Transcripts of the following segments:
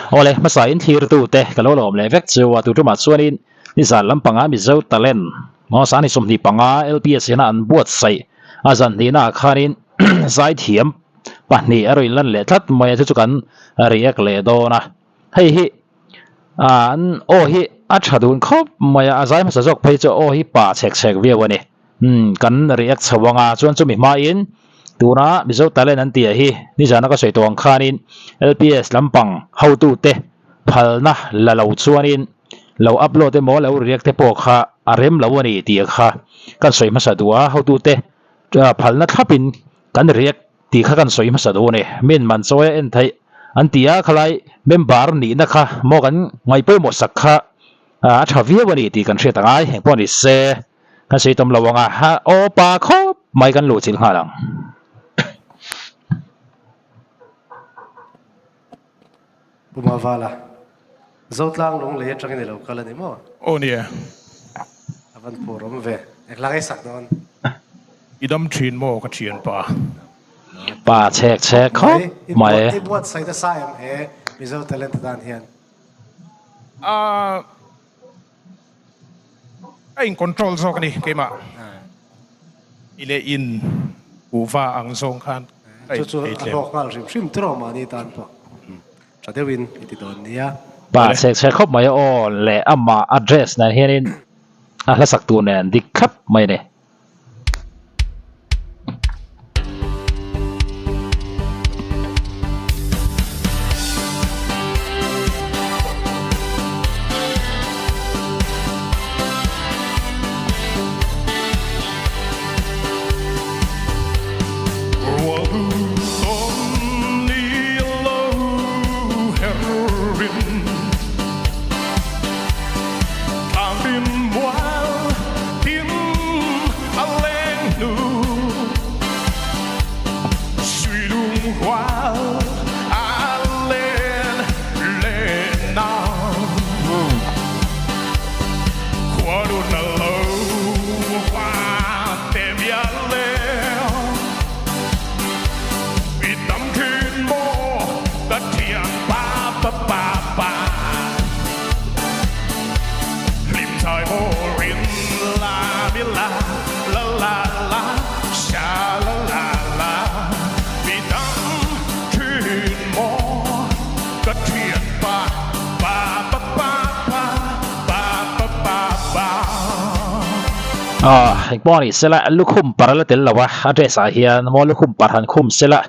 Awle, hmasa in thlirtu te ka lo lawm leh vek chu a, tu tumah chuanin nizan lampanga Mizo Talent maw sani 25 LPS hian an buatsaih a zan hnihna ah khanin zaithiam pahnih a rawn inlan leh tlat mai a, chu chu kan react leh dawn a, hei hi an aw hi a tha dun khawp mai a, a zai hmasa zawk phei chu aw hi pa chhek chhek viau a ni. Umm kan react chho ang a, chuan chumi hmain tuna Mizo Talent an tih ah hi nizana ka sawi tawh ang khanin LPS lampang hotute phalna la lo chuanin lo upload emaw lo react te pawh kha a rem lo a ni tih kha kan sawi hmasa duh a, hotute phalna thlapin kan react tih kha kan sawi hmasa duh a ni. Min man chawi a en theih an ti a, khalai member nihna kha maw kan ngaihpawimawh sak kha a tha viau a ni tih kan hriat angai, engpawh ni se. Kan sawi tawm lo ang a, ha aw pa khawp mai kan luh chilh nghal ang. Pu Mavala, Zotlang Lunglei atangin i lo kal a ni maw? Aw nia. A van phur awm ve. Eng hla nge sak dawn? I dam thin maw ka thianpa? Pa chhek chhek khawp mai. I buatsaih nasa em he Mizo Talent atan hian? Ahh. A in control zawk a ni keimah i leh in kuhva ang zawng khan a in ei tlem. Chu chu a hlawk nghal hrim hrim tur awm mahni tan pawh tha deuhin i ti dawn nia. Pa chhek chhek khawp mai aw leh amah address nen hianin a hlasak tur nen dik thlap mai a ni. Aw engpawh a ni sela lukhum par la tel lo a a dress ah hian maw lukhum par han khum sela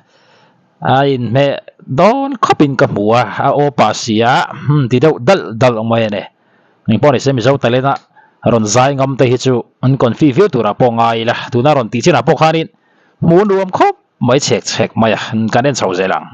a inhmeh dawn khawpin ka hmu a a aw pah si a ti deuh dalh dalh mai a ni. Engpawh ni se Mizo talent a rawn zai ngam te hi chu an confi viau turah pawh ngai ila, tuna rawn tih chinah pawh khanin hmuh nuam khawp mai chhek chhek mai a, kan en chho zel ang.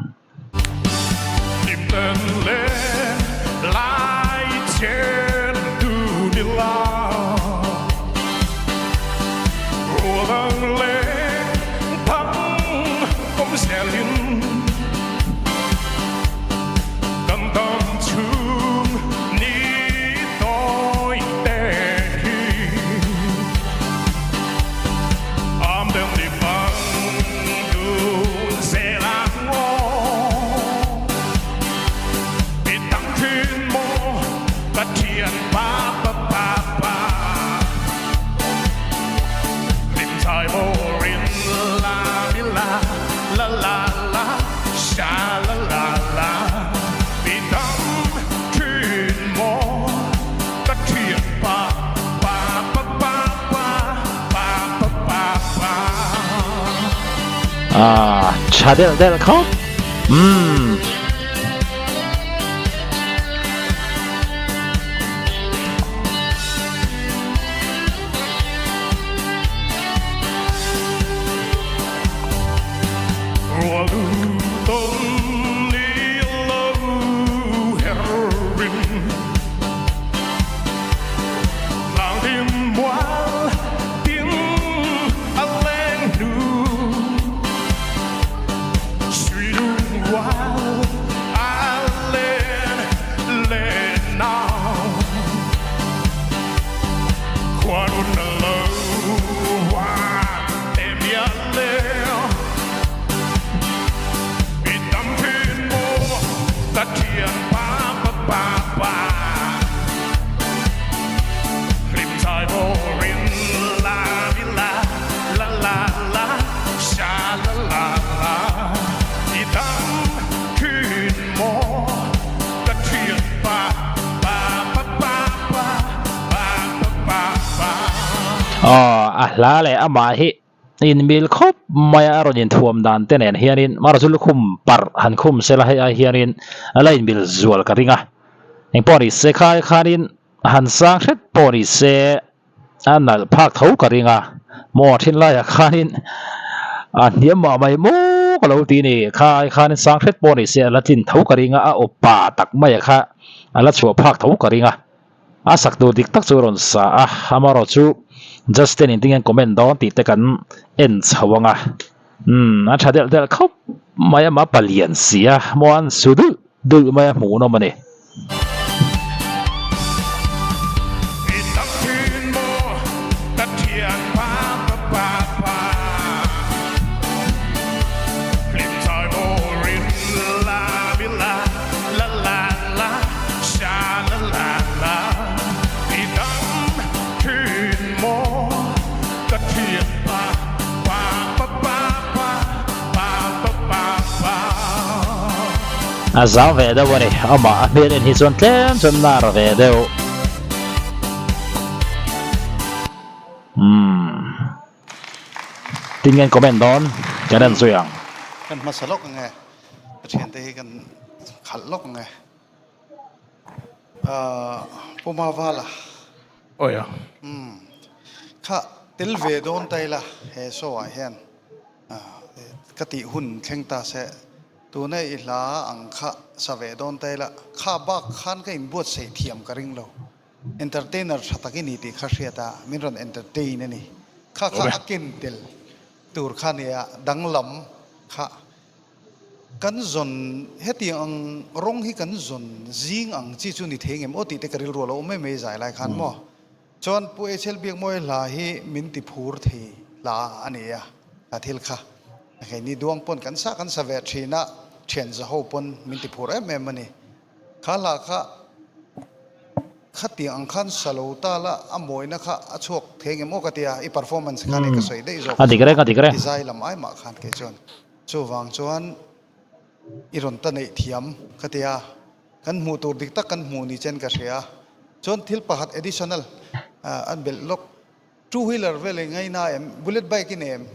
Ah, tha delh delh khawp. Umm. pa pa Hlim zai bawrin la mi la la la la sha la la la I dam thin maw ka thian pa pa pa pa pa pa pa pa pa. Aw a hla leh amah hi Inmil khawp mai a rawn inthuam dan te nen hianin Marzu lukhum parh han khum sela hei ai hianin a la inmil zual ka ring a. Engpawh ni se khai khanin han sang hret pawh ni se a nalh phak tho ka ring a. Maw thin laiah khanin a hniam mah mai maw ka lo ti ni. Khai khanin sang hret pawh ni se a la tlin tho ka ring a, a aw pa tak maia kha a la chhuah phak tho ka ring a. A sak tur dik tak chu a rawn sa a, amaherawh chu Justin in tinge comment dawn tih te kan en chho ang a, umm a tha delh delh khawp mai a, mah palian si a, maw an su dulh dulh mai a hmuhnawm a ni. I dang thin maw ka thian pa pa pa pa Hlim chai bawrin la mi la La la la, sha la la la, i dam thin maw ka thian pa, pa pa pa pa, pa pa pa pa. A zang ve deuh a ni, amah a hmel en hi chuan tlem chuan nar ve deuh. Umm. Tin ngen comment dawn kan en zui ang. Kan hmasa lawk ange. Ka thiante hi kan khalh lawk ang e. Pu Mavala. Awi a. Umm. Kha tel ve dawn ta ila he show ah hian ka tih hun thleng ta se tuna i hla ang kha sa ve dawn ta ila kha bak khan ka inbuatsaih thiam ka ring lo. Entertainer tha tak i ni tih kha hriat a min rawn entertain a ni. Kha kha a ken tel tur kha nia danglam kha. Kan zawn, hetiang ang rawng hi kan zawn zing ang chi chu ni thei ngem aw tih te ka rilru a lo awm mai mai zai lai khan maw. Chuan Pu HL Biakmawi hla hi min ti phur thei hla a ni a, a thil kha. Keini duang pawn kan sa kan sa ve thin a, thian za ho pawn min ti phur em em a ni. Kha hla kha khatiang ang khan sa lo ta la, a mawina kha a chhuak thei ngem aw ka ti a, i performance khan i ka sawi daih zawk A dik reng, a dik reng. I zai lam ai mah khan kei chuan. Chuvang chuan i rawn ta neih thiam ka ti a, kan hmuh tur dik tak kan hmuh ni chen ka hria. Chuan thil pakhat additional an belh lawk, two wheeler vel i ngaina em? Bullet bike i nei em?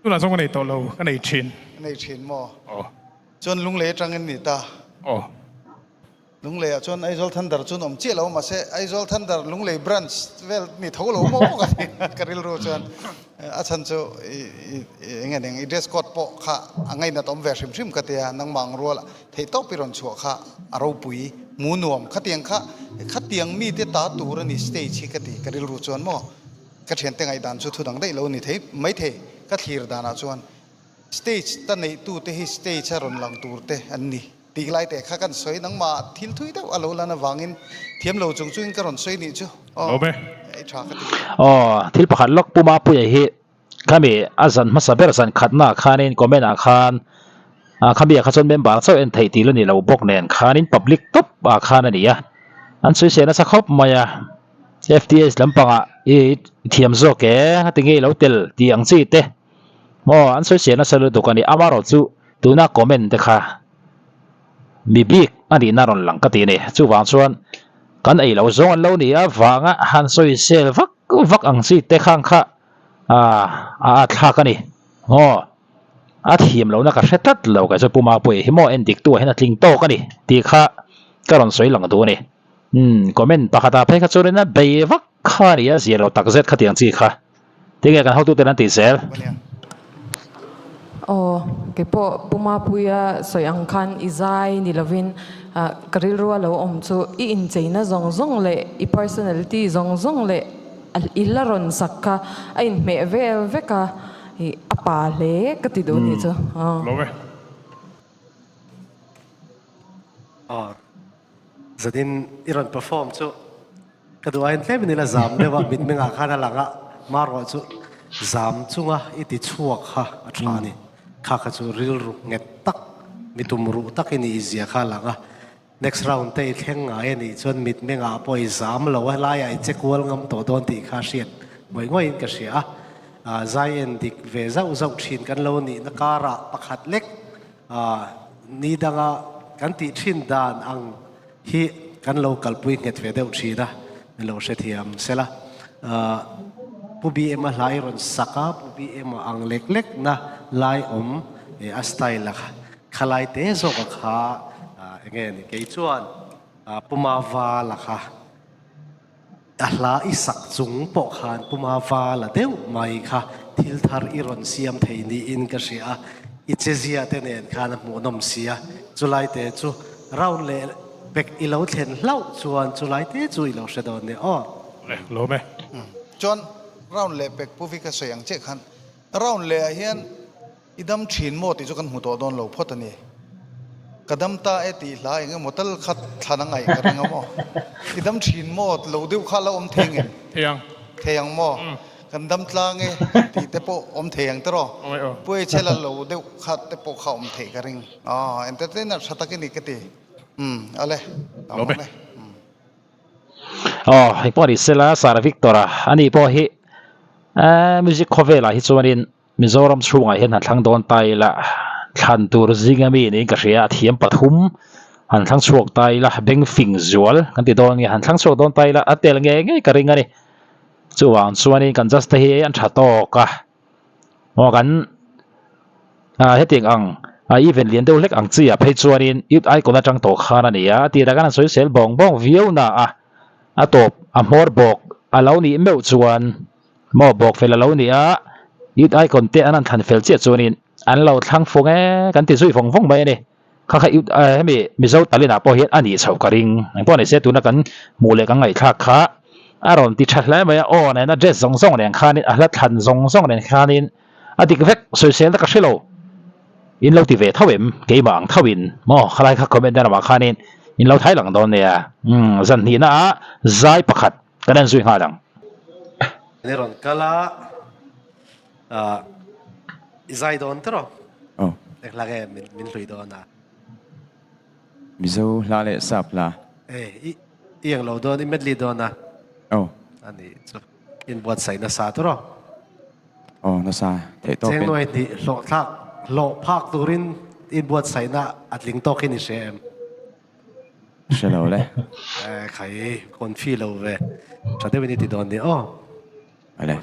Tunah chuan ka nei tawh lo, ka nei thin. Ka nei thin maw? Aw. Chuan lunglei atangin ni ta. Aw. Lunglei ah chuan Aizawl Thunder chu an awm chiah lo mahse Aizawl Thunder Lunglei branch vel ni tho lo maw ka ti ka rilru chuan a chhan chu eng nge ning i dress code pawh kha a ngainat awm ve hrim hrim ka tia nangmah ang rual theih tawp i rawn chhuah kha a ropui hmu nuam khatiang kha khatiang mite ta tur a ni stage hi ka ti ka rilru chuan maw ka thiante ngaihdan chu thu dang daih lo ni thei maithei ka thlir danah chuan stage ta neihtute hi stage a rawn lang tur te an ni. Tih lai teh kha kan sawi nangmah thil thui deuh a lo lan avangin thiam lo chung chungin ka rawn sawi nih chu aw Lawm e. ei tha ka ti. Aw, thil pakhat lawk Pu Mapuia hi khami a zan hmasa ber zan khatna ah khanin comment ah khan ah khami ah kha chuan member chauh en theih tih la ni lo bawk nen khanin public tawp ah khan a ni a, an sawi se nasa khawp mai a, FTH lampangah i thiam zawk e, ngatinge i lo tel tih ang chi te. Maw an sawi sian nasa lutuk a ni, amarawh chu tuna comment te kha mi bik a nihna rawn lang ka ti a ni. Chuvang chuan kan ei lo zawng an lo ni a vanga han sawi sel vak vak ang chi te khang kha a a thlak a ni. Maw a thiam lohna ka hre tlat lo kei chu Pu Mapuia hi maw en dik tu ah hian a tling tawk a ni tih kha ka rawn sawi lang duh a ni. Umm comment pakhatah phei kha chuan in a bei vak kha a ni a, zia lo takzet khatiang chi kha. Tinge kan hotute an tih zel? Aw, keipawh Pu Mapuia sawi ang khan i zai ni lovin ka rilru a lo awm chu i incheina zawng zawng leh i personality zawng zawng leh i la rawn sak kha a inhmeh vel vek a, i a pa hle ka ti duh nih chu. Lawm e. Aw, zanin i rawn perform chu. Ka duh aiin tlem in ila zam deuh a, mitmengah khan a lang a, marawh chu zam chunga i ti chhuak kha a tha a ni. Kha kha chu rilru nghet tak, mi tum ruh tak i nih zia kha a lang a. Next round te i thleng ngai a nih chuan mitmengah pawh i zam lo a, laiah i che kual ngam tawh dawn tih kha hriat ngawih ngawih in ka hria a. Zai en dik ve zauh zauh thin kan lo nihna karah pakhat lek ni danga kan tih thin dan ang hi kan lo kalpui nghet ve deuh thin a, min lo hrethiam sela. Pu BM-a hla i rawn sak a, Pu BM-a ang lek lekna lai awm a style a Khalai te zawk a kha enge ni kei chuan Puma Val a kha a hla i sak chung pawh khan Puma Val a deuh mai kha thil thar i rawn siam thei niin ka hria a, i chezia te nen khan a hmuhnawm sia, chulai te chu round leh pek i lo thlen hlauh chuan chulai te chu i lo hre dawn nia aw. Le lawm e. Chuan round leh pek Pu Vika sawi ang chiah khan round leh ah hian I dam thin maw tih chu kan hmu tawh dawn lo phawt a ni. Ka dam ta e tih hla eng emaw tal kha thlan a ngaih ka ring a maw? I dam thin maw lo deuh kha la awm thei ngem? Thei ang. Thei ang maw? Kan dam tlang e tih te pawh awm thei ang tiraw? Puai chhela lo deuh kha te pawh kha awm theih ka ring. Aw, entertainer tha tak i ni ka ti. Umm, ale, a awm e. Aw, hei pawh a ni sela, Sir Victor-a ani pawh hi music khawvelah hi chuanin Mizoram chhungah hian han thlang dawn ta ila, thlan tur zinga mi niin ka hria a, thiam pathum han thlang chhuak ta ila, beng fing zual kan ti dawn nge, han thlang chhuak dawn ta ila a tel ngei ngei ka ring a ni. Chuvang chuanin kan judge te hi an tha tawk a, aw kan ah hetiang ang ah event lian deuh hlek ang chi ah phei chuanin youth icon atang tawh khan a ni a, tirah khan an sawi sel bawng bawng viau na a, a tawp a hmawr bawk a lo nih meuh chuan. Maw bawk fel a lo ni a, Youth Icon te an han thlan fel chiah chuanin an lo thlang fung e kan ti zui vawng vawng mai a ni. Kha kha Youth hemi Mizo Talent ah pawh hian a nih chhoh ka ring. Engpawh ni se tuna kan hmuh leh kan ngaihthlak kha a rawn ti tha hle mai a, aw nen a dress zawng zawng nen khanin a hla thlan zawng zawng nen khanin a dik vek sawisel na ka hre lo. In lo ti ve tho em? Keimah ang tho in maw khalai kha comment na ramah khanin in lo thai lang dawn nia. Umm zan hnihna ah zai pakhat. Kan en zui nghal ang. Ni rawn kal a, ah i zai dawn tawh rawh. Aw. Eng hla nge min min hlui dawn a? Mizo hla leh sap hla. E i i eng lo dawn i medley dawn a? Aw. A nih chu inbuatsaih nasa tawh rawh. Aw nasa theih tawp in. Cheng nuai hnih hlawh thlak hlawh phak turin inbuatsaihna a tling tawkin i hria em? Hre lo le. Eh khai confi lo ve. Tha deuhin i ti dawn ni aw. Ale.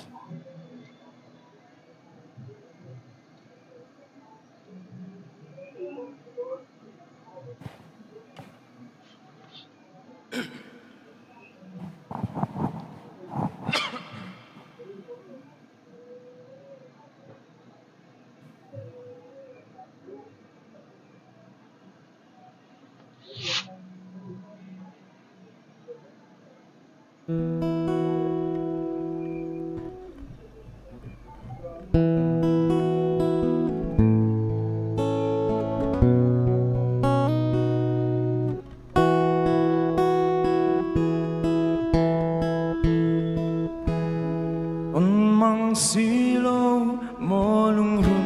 Mang si lo maw lungrun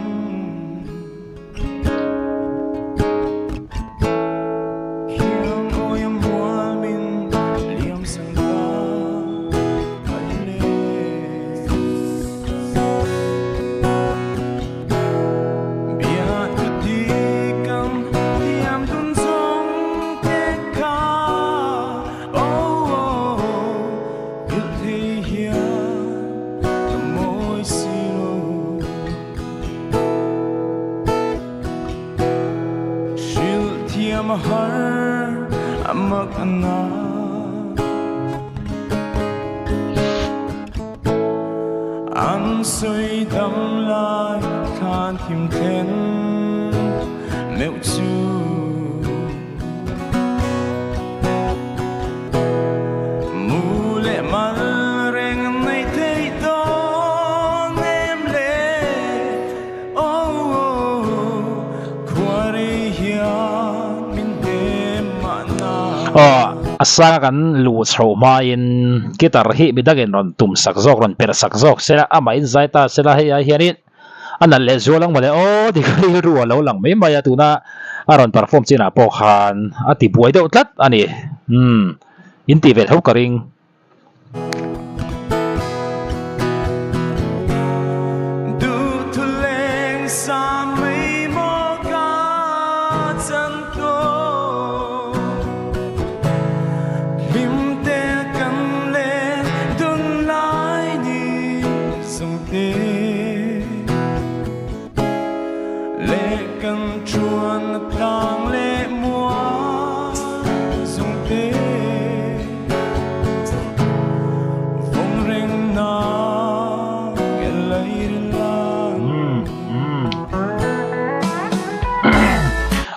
Aw a sanga kan luh chho hmain guitar hi midangin rawn tum sak zawk rawn perh sak zawk sela amah in zai ta sela hei ai hianin. A nalh leh zual ang mawle aw ti kha rilru a lo lang mai mai a tuna a rawn perform chinah pawh khan a ti buai deuh tlat a ni. Umm in tih ve tho ka ring.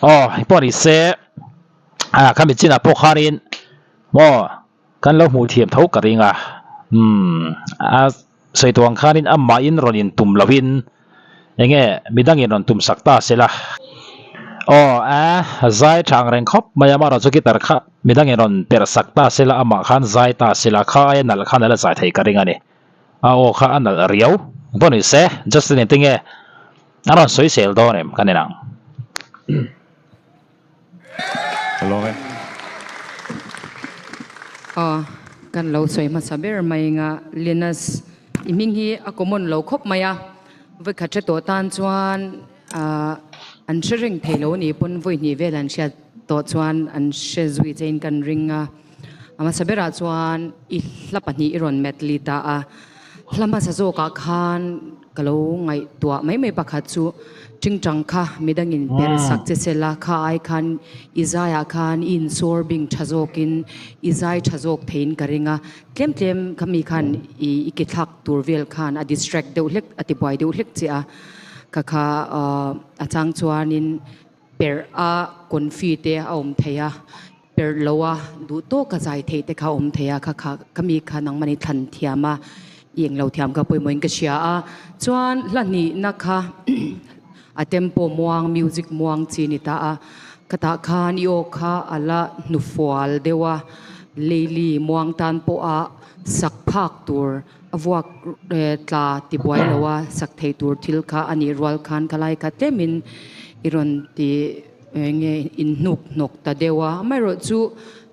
Aw pawh ni se ah khami chinah pawh khanin maw kan lo hmuh thiam tho ka ring a umm a sawi tawh ang khanin amahin rawn intum lovin eng nge midangin rawn tum sak ta se la aw a zai tha ang reng khawp mai a amaherawhchu guitar kha midangin rawn perh sak ta se la amah khan zai ta se la kha aia nalh khan a la zai thei ka ring a ni a aw kha a nalh riau pawh ni se Justin engtin nge a rawn sawi sel dawn em ka ni nang. Ka lawm e. Aw, kan lo sawi hmasa ber mai nga Linus i hming hi a common lo khawp mai a, vawi khat hre tawh tan chuan ah an hre reng thei lo ni pawn vawi hnih vel an hriat tawh chuan an hre zui chein kan ring a, a hmasa berah chuan i hla pahnih i rawn medley ta a, hla hmasa zawkah khan Ka lo ngaihtuah mai mai pakhat chu tingtang kha midangin perh sak che sela kha ai khan i zaiah khan i insawr bing tha zawkin i zai tha zawk theiin ka ring a, tlem tlem kha mi khan i i ke thlak tur vel khan a distract deuh hlek a tibuai deuh hlek che a, kha kha a chang chuanin perh a confi te a awm thei a, perh lo a duh tawk a zai theih te kha a awm thei a, kha kha ka mi kha nangmah ni thlan thiam a, i englo thiam kha pawimawhin ka hria a, chuan hla hnihna kha a tempo muang music muang chi ni ta a, khatah khan i aw kha a la hnufual deuh a, leili muang tan pawha sak phak tur a vuak tla tibuai lo a sak thei tur thil kha a nih rual khan khalai kha tlemin i rawn ti Eng nge in hnuk hnawk ta deuh a, amaherawh chu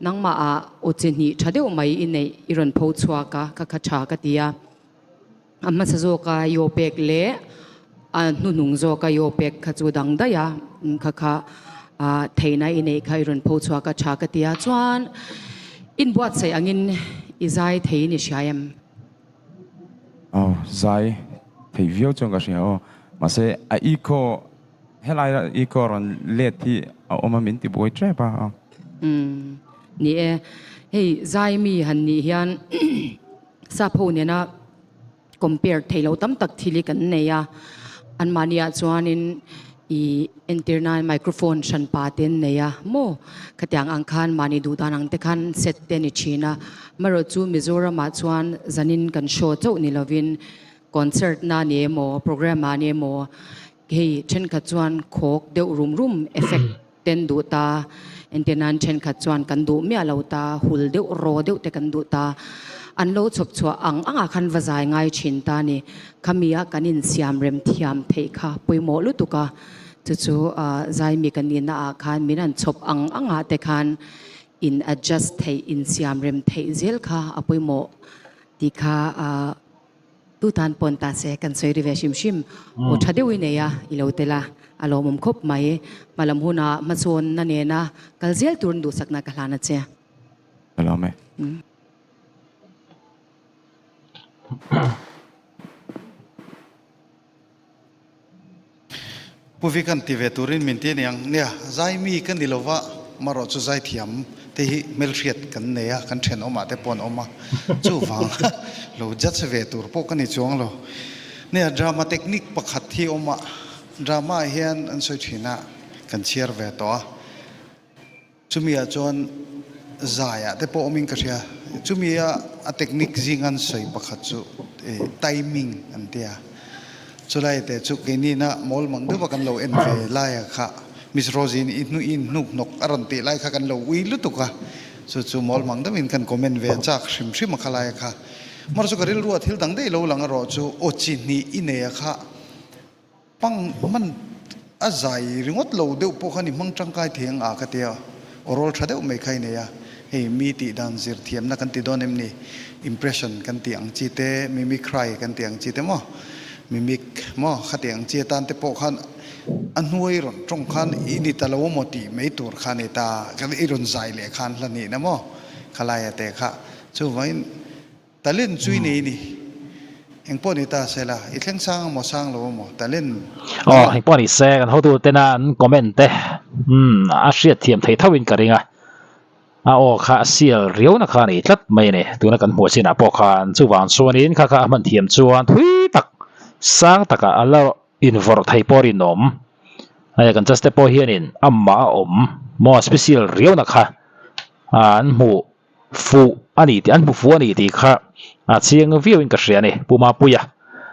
nangmah ah aw chi hnih tha deuh mai i neih i rawn pho chhuak a, kha kha tha ka ti a. A hmasa zawka i aw pek leh a hnuhnung zawka i aw pek kha chu dang daih a, kha kha theihna i neih kha i rawn pho chhuak a tha ka ti a, chuan inbuatsaih angin i zai thei in i hria em? Aw zai theih viau chuan ka hria aw, mahse a echo Helai a i kaw rawn let hi a awm a min ti buai tep a. Umm ni e, hei zai mi han nih hian sap ho nena compare theih loh tam tak thil hi kan nei a, anmahni ah chuanin i entir nan microphone hran pa te an nei a maw, khatiang ang khan mahni duh dan ang te khan set te a ni thin a, amaherawh chu Mizoram ah chuan zanin kan show chauh ni lovin concert na ni emaw programme ah ni emaw Hei thenkhat chuan khawk deuh rum rum effect ten duh ta, entir nan thenkhat chuan kan duh miah lo ta, hul deuh raw deuh te kan duh ta. An lo chhawp chhuah ang angah khan va zai ngai thin ta ni. Khami a kan insiam rem thiam theih kha pawimawh lutuk a, chu chu zai mi kan nihna ah khan min han chhawp ang angah te khan in adjust theih, insiam rem theih zel kha a pawimawh tih kha Tu tan pawn ta se kan sawi ri ve hrim hrim. Aw tha deuh i nei a, i lo tel a, a lawmawm khawp mai. Hmalam huna hmasawnna nena kal zel turin duhsakna ka hlan a che. Ka lawm e. Pu Vikan ti ve turin min ti aniang, nia, zai mi ka ni lova, marawh chu zaithiam te hi hmelhriat kan nei a, kan thenawmah te pawh an awm a, chuvang lo judge ve tur pawh ka ni chuang lo. Nia, drama technique pakhat hi awm a, drama ah hian an sawi thin a, kan chhiar ve tawh a. Chumi ah chuan zai ah te pawh awmin ka hria. Chumi a a technique zing an sawi pakhat chu timing an ti a. Chulai te chu keinina mawl mang deuh a kan lo en ve lai a kha Miss Rosie in i hnu in hnuk hnawk a rawn tih lai kha kan lo ui lutuk a. Chu chu mawl mang deuhin kan comment ve chak hrim hrim a kha lai a kha. Mawr chu ka rilru a thil dang daih lo lang erawh chu aw chi hnih i nei a kha. Hmang hman a zai ringawt lo deuh pawh khan i hmang tangkai thei ang a ka tia, aw rawl tha deuh mai kha i nei a, hei mi tih dan zir thiamna kan ti dawn em ni, impression kan tih ang chi te, mimicry kan tih ang chi te maw, mimic maw khati ang chi atan te pawh khan a hnuai rawn tawng khan i ni ta lo maw tih mai tur kha a ni ta, i rawn zai leh khan hla nihna maw khalaia te kha chuvangin Talent chu i nei ni. Engpawh ni ta se la, i thleng sang a maw sang lo a maw, talent a Aw, engpawh ni se, kan hotu tena an comment te umm a hriat thiam thei tho in ka ring a, a aw kha a sial riau na kha a ni tlat mai a ni, tuna kan hmuh chinah pawh khan chuvang chuanin kha kha a hman thiam chuan thui tak sang takah a la invawrh thei pawh rinawm, hei kan just te pawh hianin amah a awm maw special riau na kha an hmuh. Fuh a ni tih an hmu fuh a ni tih kha a chiang viau in ka hria a ni. Pu Mapuia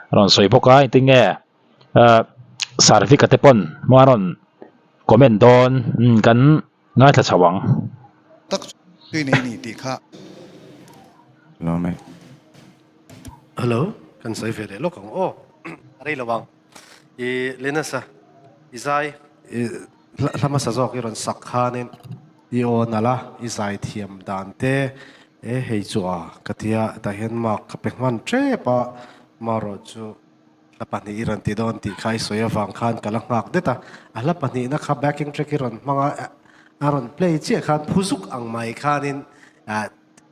a rawn sawi bawk a, engtin nge Sarvika te pawn maw a rawn comment dawn kan ngaithla chho ang. Tak chu i nei ni tih kha. Lawm e. Hello, kan sawi ve leh lawk ang aw. A rei lo ang. I Linus-a i zai i hla hmasa zawk i rawn sak khanin i aw nalh a, i zai thiam dan te e hei chu a ka ti a, tah hian mark ka pe hman tep a, marawh chu hla pahnih i rawn ti dawn tih kha i sawi avang khan ka la nghak det a, a hla pahnihna kha backing track i rawn hmang a, a rawn play chiah khan phu zuk ang mai khanin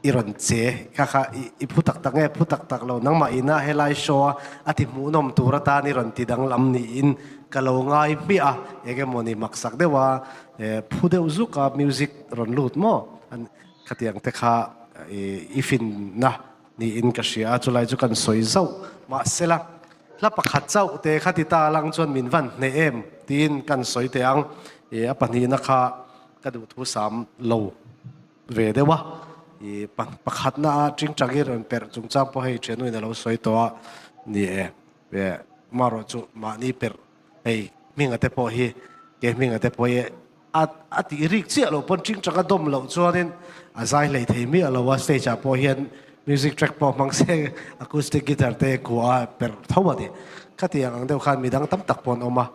I rawn che kha kha i phu tak tak nge phu tak tak lo nangmah ina helai show a a ti hmuhnawm tur atan i rawn ti danglam niin ka lo ngai hmiah a eng emaw ni maksak deuh a phu deuh zuk a music rawn lut maw an khatiang te kha i finna niin ka hria a chulai chu kan sawi zauh mahsela hla pakhat chauh te kha ti ta lang chuan min van hneh em tiin kan sawi teh ang i a pahnihna kha ka duhthu sam lo. Ve deuh a, i pakhatna a tingtang i rawn perh chungchang pawh hei thiannuin a lo sawi tawh a, ni e, ve marawh chu mahni perh hei hminga te pawh hi ke hminga te pawh hi a a tih rik chiah loh pawn tingtang a dawm loh chuanin a zai hlei thei miah lo a, stage ah pawh hian music track pawh hmang se acoustic guitar te kuah a perh tho a ni. Khatiang ang deuh khan midang tam tak pawh an awm a,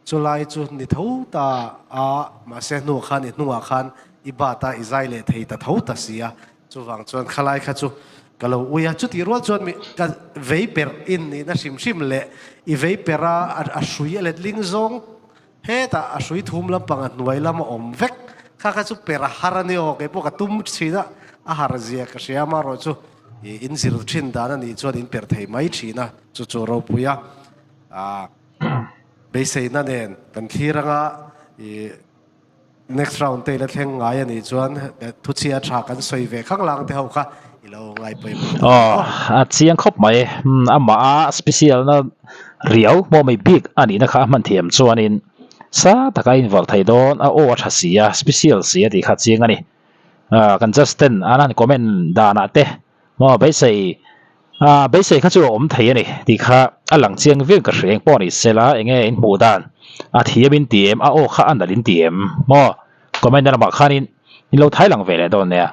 Chulai chu ni tho ta a, mahse hnuah khan i hnungah khan i bat a, i zai leh thei ta tho ta si a, chuvang chuan khalai kha chu ka lo ui a, chutih rual chuan mi ka vei per in nihna hrim hrim leh i vei per a, a hrui a letling zawng hetah a hrui thum lampang a hnuai lam a awm vek kha kha chu per a har a ni aw, keipawh ka tum thin a, a har zia ka hria amaherawhchu i inzir thin dan a nih chuan in per thei mai thin a, chu chu ropui a. Beiseina nen kan thlir anga i next round te ila thleng ngai a nih chuan thuchhia tha kan sawi ve khang lang te ho kha i lo ngai pawimawh tak Aw, a chiang khawp mai. Amah a special na riau hmuh mai bik a nihna kha a hman thiam chuanin sa taka a invalh thei dawn, a aw a tha si a, special si a tih kha a chiang a ni. Kan just ten an han comment danah te maw beisei Aaa beisei kha chu a awm thei a ni tih kha a lang chiang viau ka hria eng pawh ni sela enge in hmuh dan a thiam in ti em a aw kha a nalh in ti em maw comment na lamah khanin in lo thai lang ve leh dawn nia.